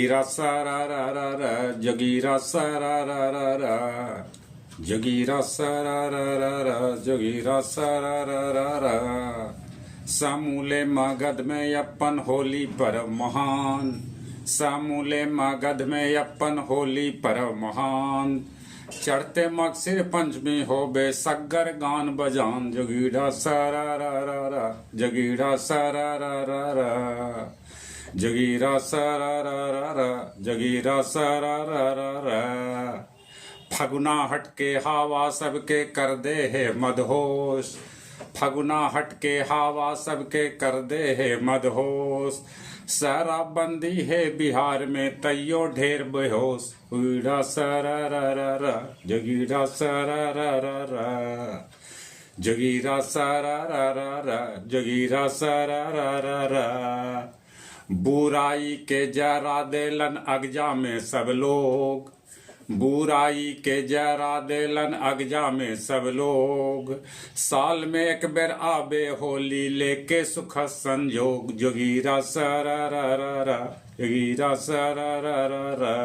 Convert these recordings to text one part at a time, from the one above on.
रा सा रा रा रा रा जोगीरा सा रा रा रा रा जोगीरा सा रा रा रा रा जोगीरा सा रा रा रा रा। समूले मगध में अपन होली पर्व महान, समूले मगध में अपन होली पर्व महान। चढ़ते मगसिर पंचमी होबे सग्गर गान बजान, जोगीरा सा रा रा रा रा जोगीरा सा रा रा रा रा जोगीरा सा रा रा रा रा जोगीरा सा रा रा रा रा। फगुना हटके हवा सबके कर दे है मदहोश, फगुना हटके हवा सबके कर दे है मदहोश। शराबबंदी है बिहार में तैयो ढेर बेहोश, उड़ा सा रा रा रा रा जोगीरा सा रा रा रा रा जोगीरा सा रा रा रा रा जोगीरा सा रा रा रा रा। बुराई के जरा देलन अगजा में सब लोग, बुराई के जरा देलन अगजा में सब लोग। साल में एक बेर आबे होली लेके सुख संजोग, जोगीरा सा रा रा रा रा जोगीरा सा रा रा रा रा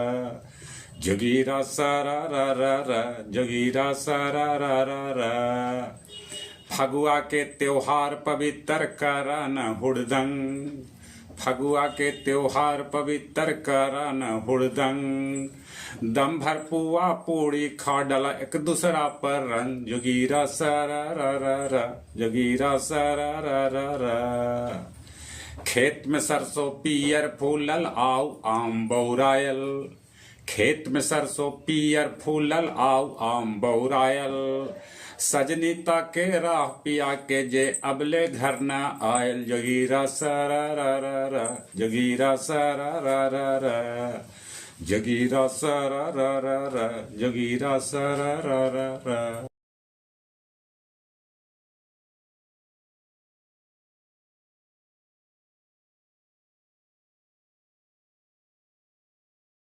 जोगीरा सा रा रा रा रा जोगीरा सा रा रा रा रा। फगुआ के त्योहार पवित्र करन हुड़दंग, फगुआ के त्योहार पवित्र करन हुड़दंग। दम भर पुआ पूड़ी खा डाला एक दूसरा पर रंग, जोगीरा सा रा रा रा रा जोगीरा सा रा रा रा रा। खेत में सरसों पियर फूलल आउ आम बौरायल, खेत में सरसों पियर फूलल आउ आम बौरायल। सजनीता के राह पिया के जे अबले घर न आयल, जोगीरा सा रा रा रा रा जोगीरा सा रा रा रा रा जोगीरा सा रा रा रा रा जोगीरा सा रा रा रा रा।